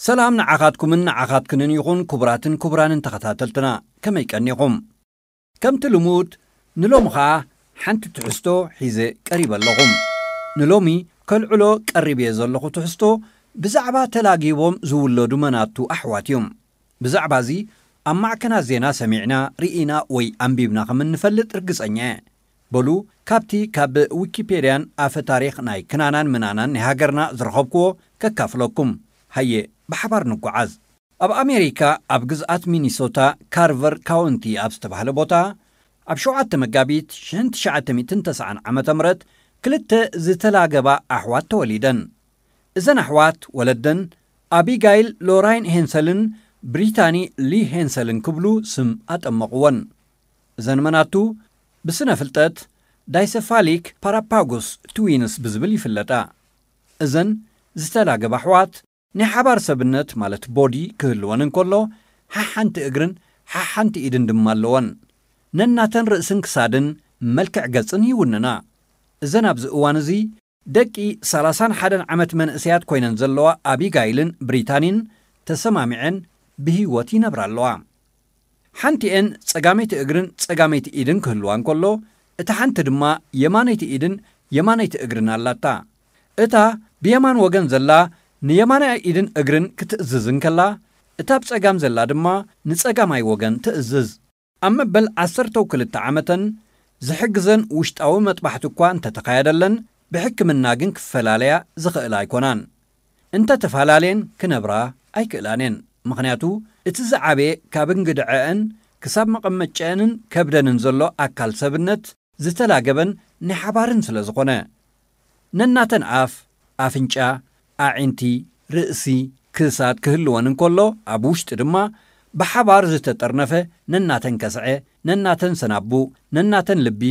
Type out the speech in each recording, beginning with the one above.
ሰላም ንዓኻትኩምን ንዓኻትክንን ይኹን፣ ክቡራትን ክቡራንን ተኸታተልትና፣ ከመይ ቀኒኹም? ከምቲ ልሙድ፣ ንሎሚ ኸኣ ሓንቲ ትሕዝቶ ሒዘ ቀሪበ ኣለኹ። ንሎሚ ከልዕሎ ቀሪበ ዘለኹ ትሕዝቶ ብዛዕባ ተላጊቦም ዝውለዱ መናቱ ኣሕዋት እዮም። ብዛዕባ እዚ ኣብ ማዕከናት ዜና ሰሚዕና፣ ርኢና ወይ ኣንቢብና ከም እንፈልጥ ርግጸኛ እየ። በሉ፣ ካብቲ ካብ ዊኪፔድያን ኣፈ ታሪኽ ናይ ክናናን ምናናን ናይ ሃገርና ዝረኸብክዎ ከካፍለኩም። ሃየ፣ ብሓባር ንጓዓዝ። ኣብ ኣሜሪካ፣ ኣብ ግዝኣት ሚኒሶታ፣ ካርቨር ካውንቲ ኣብ ዝተባህለ ቦታ፣ ኣብ ሸውዓተ መጋቢት ሽሕን ትሽዓተ ሚእትን ተስዓን ዓመተ ምህረት፣ ክልተ ዝተላገባ ኣሕዋት ተወሊደን። እዘን ኣሕዋት፣ ወለደን ኣቢጋይል ሎራይን ሄንሰልን ብሪታኒ ሊ ሄንሰልን ክብሉ ስም ኣጠመቕወን። እዘን መናቱ፣ ብስነ ፍልጠት ዳይሰፋሊክ ፓራፓጎስ ትዊንስ ብዝብል ይፍለጣ። እዘን ዝተላገባ ኣሕዋት፣ ናይ ሓባር ሰብነት፣ ማለት ቦዲ፣ ክህልወን እንከሎ፣ ሓሓንቲ እግርን ሓሓንቲ ኢድን ድማ ኣለወን። ነናተን ርእስን ክሳድን መልክዕ ገጽን ይውንና። እዘን ኣብዚ እዋን እዚ ደቂ ሰላሳን ሓደን ዓመት መንእሰያት ኮይነን ዘለዋ ኣቢጋይልን ብሪታኒን ተሰማሚዐን ብህይወት ይነብራ ኣለዋ። ሓንቲኤን ጸጋመይቲ እግርን ጸጋመይቲ ኢድን ክህልዋ እንከሎ፣ እታ ሓንቲ ድማ የማነይቲ ኢድን የማነይቲ እግርን ኣላታ። እታ ብየማን ወገን ዘላ ንየማናይ ኢድን እግርን ክትእዝዝ እንከላ፣ እታ ብጸጋም ዘላ ድማ ንጸጋማይ ወገን ትእዝዝ። ኣብ መበል ዓሰርተው ክልተ ዓመተን ዝሕግዘን ውሽጣዊ መጥባሕቲ እኳ እንተተኻየደለን፣ ብሕክምና ግን ክፈላለያ ዝኽእላ ኣይኮናን። እንተተፈላለየን ክነብራ ኣይክእላን እየን። ምኽንያቱ፣ እቲ ዝዓበየ ካብ እንግድዐአን ክሳብ መቐመጨአንን ከብደንን ዘሎ ኣካል ሰብነት ዝተላገበን ናይ ሓባርን ስለ ዝኾነ። ነናተን ኣፍ፣ ኣፍንጫ፣ ኣዒንቲ፣ ርእሲ፣ ክሳድ ክህልወን እንከሎ፣ ኣብ ውሽጢ ድማ ብሓባር ዝተጠርነፈ ነናተን ከስዐ፣ ነናተን ሰናቡ፣ ነናተን ልቢ፣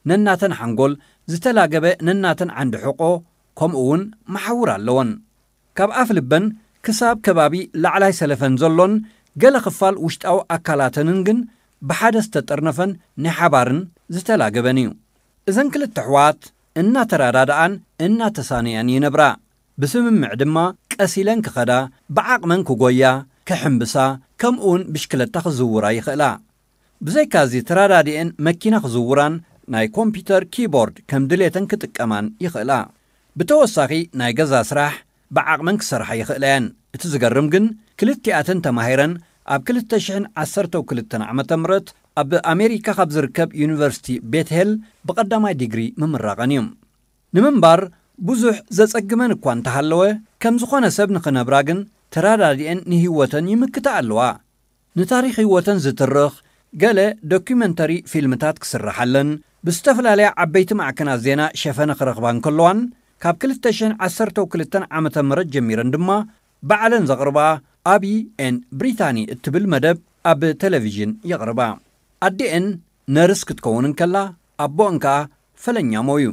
ነናተን ሓንጎል፣ ዝተላገበ ነናተን ዓንዲ ሕቖ፣ ከምኡ እውን መሓውር ኣለወን። ካብ ኣፍ ልበን ክሳብ ከባቢ ላዕላይ ሰለፈን ዘሎን ገለ ክፋል ውሽጣዊ ኣካላተንን ግን ብሓደ ዝተጠርነፈን ናይ ሓባርን ዝተላገበን እዩ። እዘን ክልተ ኣሕዋት እናተረዳድኣን እናተሳነያን ይነብራ። ብስምምዕ ድማ ቀስ ኢለን ክኸዳ፣ ብዓቕመን ክጎያ፣ ክሕምብሳ፣ ከምኡውን ብሽክለታ ክዝውራ ይኽእላ። ብዘይካዚ ተረዳዲኤን መኪና ክዝውራን ናይ ኮምፒውተር ኪቦርድ ከም ድሌተን ክጥቀማን ይኽእላ። ብተወሳኺ ናይ ገዛ ስራሕ ብዓቕመን ክሰርሓ ይኽእላ እየን። እቲ ዝገርም ግን ክልቲኣተን ተማሂረን ኣብ ክልተ ሽሕን ዓሰርተው ክልተን ዓመተ ምህረት ኣብ ኣሜሪካ ካብ ዝርከብ ዩኒቨርሲቲ ቤት ሄል ብቐዳማይ ዲግሪ ምምራቐን እዩ። ንምንባር ብዙሕ ዘጸግመን እኳ እንተሃለወ፣ ከም ዝኾነ ሰብ ንኽነብራ ግን ተረዳዲኤን ንህይወተን ይምክታ ኣለዋ። ንታሪኽ ህይወተን ዝትርኽ ገለ ዶኩመንተሪ ፊልምታት ክስርሓለን፣ ብዝተፈላለያ ዓበይቲ ማዕከናት ዜና ሸፈነ ክረኽባ እንከለዋን፣ ካብ ክልተ ሽሕን ዓሰርተው ክልተን ዓመተ ምህረት ጀሚረን ድማ ባዕለን ዘቕርባ ኣቢ ኤን ብሪታኒ እትብል መደብ ኣብ ቴሌቪዥን የቕርባ። ኣዲኤን ነርስ ክትከውን እንከላ፣ ኣቦኣን ከኣ ፈለኛሞ እዩ።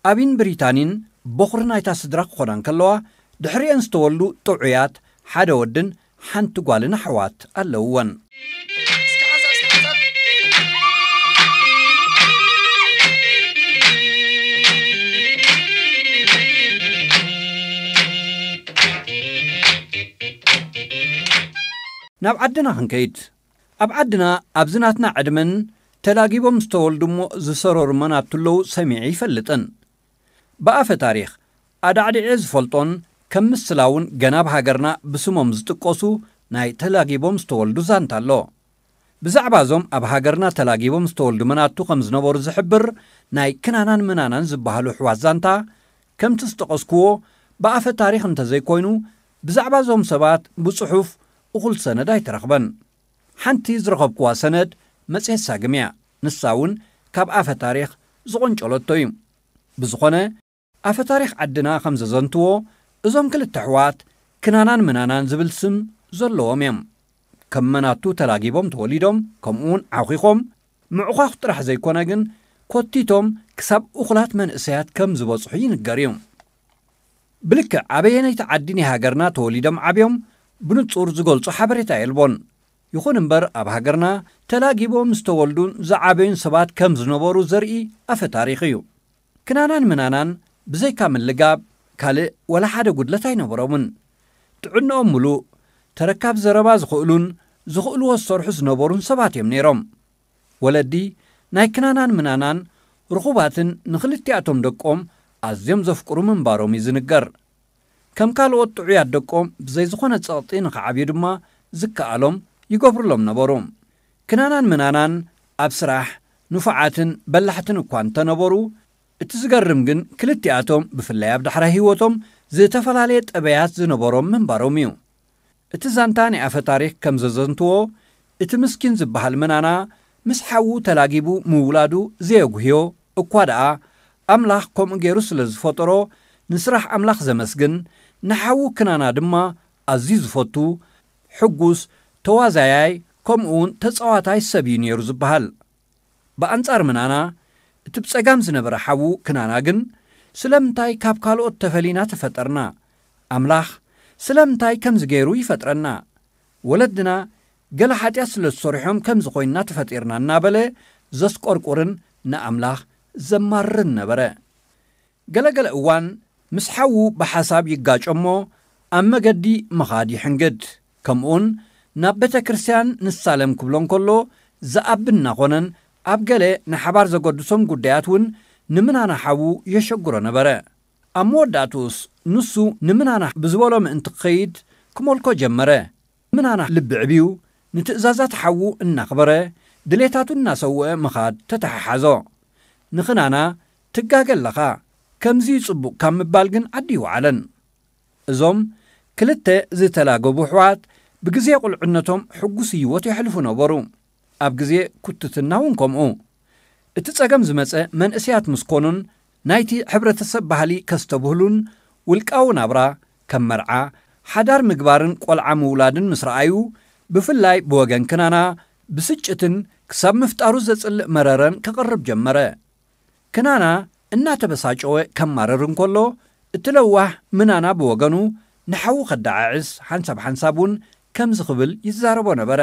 ኣቢን ብሪታኒን በኹሪ ናይታ ስድራ ክኾና እንከለዋ፣ ድሕሪአን ዝተወልዱ ጥዑያት ሓደ ወድን ሓንቲ ጓልን ኣሕዋት ኣለውወን። ናብ ዓድና ክንከይድ። ኣብ ዓድና ኣብዚ ናትና ዕድመን ተላጊቦም ዝተወልዱ እሞ ዝሰረሩ መናቱ ኣለዉ ሰሚዐ ይፈልጥን። ብኣፈ ታሪኽ ኣዳዕዲዐ ዝፈልጦን ከም ምስላ እውን ገና ኣብ ሃገርና ብስሞም ዝጥቀሱ ናይ ተላጊቦም ዝተወልዱ ዛንታ ኣሎ። ብዛዕባ እዞም ኣብ ሃገርና ተላጊቦም ዝተወልዱ መናቱ ከም ዝነበሩ ዝሕብር ናይ ክናናን ምናናን ዝበሃሉ ኣሕዋት ዛንታ ከምቲ ዝጠቐስክዎ ብኣፈ ታሪኽ እንተዘይኮይኑ ብዛዕባ እዞም ሰባት ብጽሑፍ እኹል ሰነድ ኣይተረኽበን። ሓንቲ ዝረኸብክዋ ሰነድ መጽሔት ሳግም እያ። ንሳ እውን ካብ ኣፈ ታሪኽ ዝቖንጨለቶ እዩ። ብዝኾነ፣ ኣፈ ታሪኽ ዓድና ከም ዘዘንትዎ፣ እዞም ክልተ ኣሕዋት ክናናን ምናናን ዝብል ስም ዘለዎም እዮም። ከም መናቱ ተላጊቦም ተወሊዶም፣ ከምኡውን ዓኺኾም፣ ምዕዃኽ ጥራሕ ዘይኮነ ግን፣ ኮቲቶም ክሳብ እኹላት መንእሰያት ከም ዝበጽሑ ይንገር እዩ። ብልክዕ ኣበየነይቲ ዓዲ ናይ ሃገርና ተወሊዶም ዓብዮም ብንጹር ዝገልጾ ሓበሬታ የልቦን። ይኹን እምበር፣ ኣብ ሃገርና ተላጊቦም ዝተወልዱን ዝዓበዩን ሰባት ከም ዝነበሩ ዘርኢ ኣፈ ታሪኽ እዩ። ክናናን ምናናን ብዘይካ ምልጋብ ካልእ ወላ ሓደ ጉድለት ኣይነበሮምን። ጥዕንኦም ምሉእ፣ ተረካብ ዘረባ ዝኽእሉን ዝኽእልዎ ዝሰርሑ ዝነበሩን ሰባት እዮም ነይሮም። ወለዲ ናይ ክናናን ምናናን ርኹባትን ንኽልቲኣቶም ደቆም ኣዝዮም ዘፍቅሩ ምንባሮም እዩ ዝንገር። ከም ካልኦት ጥዑያት ደቆም ብዘይ ዝኾነ ጸቕጢ ንኽዓብዩ ድማ ዝከኣሎም ይገብሩሎም ነበሩ። ክናናን ምናናን ኣብ ስራሕ ንፉዓትን በላሕትን እኳ እንተነበሩ፣ እቲ ዝገርም ግን ክልቲኣቶም ብፍላይ ኣብ ዳሕራይ ህይወቶም ዝተፈላለየ ጠበያት ዝነበሮም ምንባሮም እዩ። እቲ ዛንታ ናይ ኣፈ ታሪኽ ከም ዘዘንትዎ፣ እቲ ምስኪን ዝበሃል ምናና ምስ ሓዉ ተላጊቡ ምውላዱ ዘየጉህዮ እኳ ደኣ፣ ኣምላኽ ከምኡ ገይሩ ስለ ዝፈጠሮ ንስራሕ ኣምላኽ ዘመስግን፣ ንሓዉ ክናና ድማ ኣዝዩ ዝፈቱ፣ ሕጉስ፣ ተዋዛያይ፣ ከምኡውን ተጻዋታይ ሰብ እዩ ነይሩ ዝበሃል። ብኣንጻር ምናና፣ እቲ ብጸጋም ዝነበረ ሓዉ ክናና ግን፣ ስለምንታይ ካብ ካልኦት ተፈሊና ተፈጠርና? ኣምላኽ ስለምንታይ ከምዚ ገይሩ ይፈጥረና? ወለድና ገለ ሓጢኣት ስለ ዝሰርሖም ከምዚ ኮይንና ተፈጢርና እናበለ ዘስቆርቁርን ንኣምላኽ ዘማርርን ነበረ። ገለገለ እዋን ምስ ሓዉ ብሓሳብ ይጋጮ እሞ ኣብ መገዲ ምኻድ ይሕንግድ። ከምኡውን ናብ ቤተ ክርስቲያን ንሳለም ክብሎ እንከሎ ዝኣቢ እናኾነን ኣብ ገለ ንሓባር ዘገድሶም ጉዳያት እውን ንምናና ሓዉ የሸግሮ ነበረ። ኣብ መወዳእትኡስ ንሱ ንምናና ብዝበሎ ምእንቲ ክኸይድ ክመልኮ ጀመረ። ምናና ልቢ ዕብዩ ንትእዛዛት ሓዉ እናኽበረ ድሌታቱ እናሰውአ ምኻድ ተተሓሓዞ። ንኽናና ትጋገ ኣለኻ፣ ከምዚ እዩ ጽቡቕ ካብ ምባል ግን ዓዲ ይወዓለን። እዞም ክልተ ዝተላገቡ ኣሕዋት ብግዜ ቁልዕነቶም ሕጉስ ህይወት የሕልፉ ነበሩ። ኣብ ግዜ ኩትትና እውን ከምኡ። እቲ ጸገም ዝመጸ መንእሰያት ምስ ኮኑን ናይቲ ሕብረተሰብ ባህሊ ከስተብህሉን ውልቃዊ ናብራ ከም መርዓ፣ ሓዳር ምግባርን ቆልዓ ምውላድን ምስ ረኣዩ፣ ብፍላይ ብወገን ክናና ብስጭትን ክሳብ ምፍጣሩ ዘጽልእ መረረን ክቐርብ ጀመረ። ክናና እናተበሳጨወ ከማርር እንከሎ፣ እቲ ለዋህ ምናና ብወገኑ ንሓዉ ከደዓዕስ ሓንሳብ ሓንሳብ እውን ከምዚ ክብል ይዛረቦ ነበረ።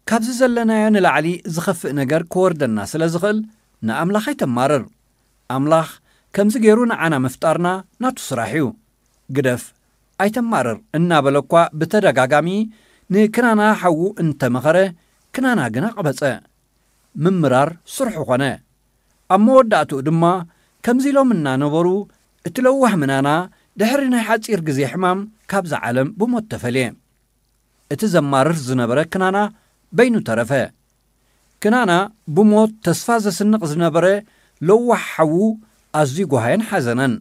ካብዚ ዘለናዮ ንላዕሊ ዝኸፍእ ነገር ክወርደና ስለ ዝኽእል ንኣምላኽ ኣይተማርር። ኣምላኽ ከምዚ ገይሩ ንዓና ምፍጣርና ናቱ ስራሕ እዩ። ግደፍ፣ ኣይተማርር እናበለ እኳ ብተደጋጋሚ ንክናና ሓዉ እንተመኸረ፣ ክናና ግና ቀበጸ። ምምራር ስርሑ ኾነ። ኣብ መወዳእትኡ ድማ ከምዚ ኢሎም እናነበሩ እቲ ለዋህ ምናና ድሕሪ ናይ ሓጺር ግዜ ሕማም ካብዛ ዓለም ብሞት ተፈልየ። እቲ ዘማርር ዝነበረ ክናና በይኑ ተረፈ። ክናና ብሞት ተስፋ ዘስንቕ ዝነበረ ለዋህ ሓዉ ኣዝዩ ጓሃየን ሓዘነን።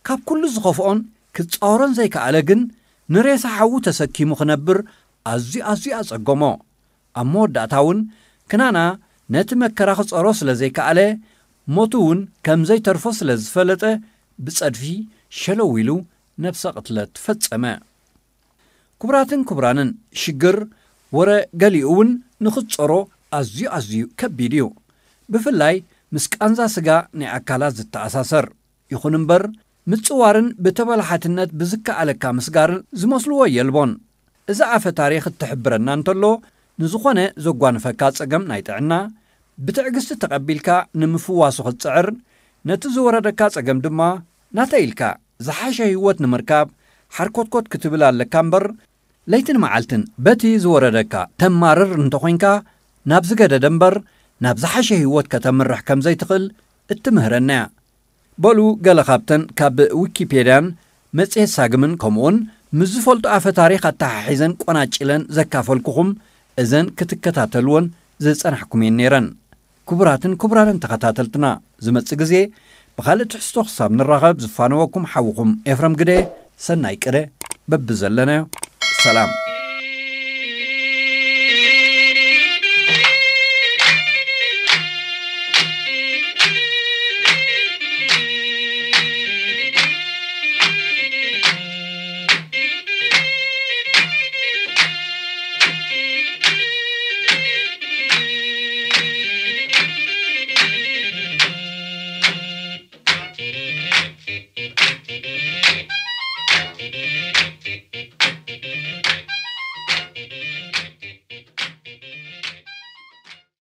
ካብ ኩሉ ዝኸፍኦን ክጻወሮን ዘይከኣለ ግን ንሬሳ ሓዉ ተሰኪሙ ክነብር ኣዝዩ ኣዝዩ ኣጸገሞ። ኣብ መወዳእታ እውን ክናና ነቲ መከራ ክጸሮ ስለ ዘይከኣለ ሞቱ እውን ከም ዘይተርፎ ስለ ዝፈለጠ ብጸድፊ ሸለው ኢሉ ነብሰ ቅትለት ፈጸመ። ክቡራትን ክቡራንን፣ ሽግር ወረ ገሊኡ እውን ንኽትጸሮ ኣዝዩ ኣዝዩ ከቢድ እዩ። ብፍላይ ምስ ቃንዛ ስጋ ናይ ኣካላት ዝተኣሳሰር። ይኹን እምበር ምጽዋርን ብተበላሓትነት ብዝከኣለካ ምስጋርን ዝመስልዎ የልቦን። እዚ ኣፈ ታሪኽ እትሕብረና እንተሎ ንዝኾነ ዘጓንፈካ ጸገም ናይ ጥዕና ብትዕግስቲ ተቐቢልካ ንምፍዋሱ ክትጽዕር፣ ነቲ ዝወረደካ ጸገም ድማ ናተ ኢልካ ዝሓሸ ህይወት ንምርካብ ሓርኮትኮት ክትብል ኣለካ እምበር፣ ለይትን መዓልትን በቲ ዝወረደካ ተማርር እንተኾይንካ፣ ናብ ዝገደደ እምበር ናብ ዝሓሸ ህይወት ከተምርሕ ከም ዘይትኽእል እትምህረና እያ። በሉ፣ ገለ ካብተን ካብ ዊኪፔድያን መጽሔት ሳግምን ከምኡውን ምስ ዝፈልጡ ኣፈ ታሪኽ ኣተሓሒዘን ቆናጭለን ዘካፈልኩኹም እዘን ክትከታተልዎን ዝጸናሕኩም እየን ነይረን። ክቡራትን ክቡራንን ተኸታተልትና፣ ዝመጽእ ግዜ ብኻልእ ትሕዝቶ ክሳብ ንራኸብ ዝፋነወኩም ሓውኹም ኤፍረም ግደ፣ ሰናይ ቅደ፣ በብዘለናዮ ሰላም።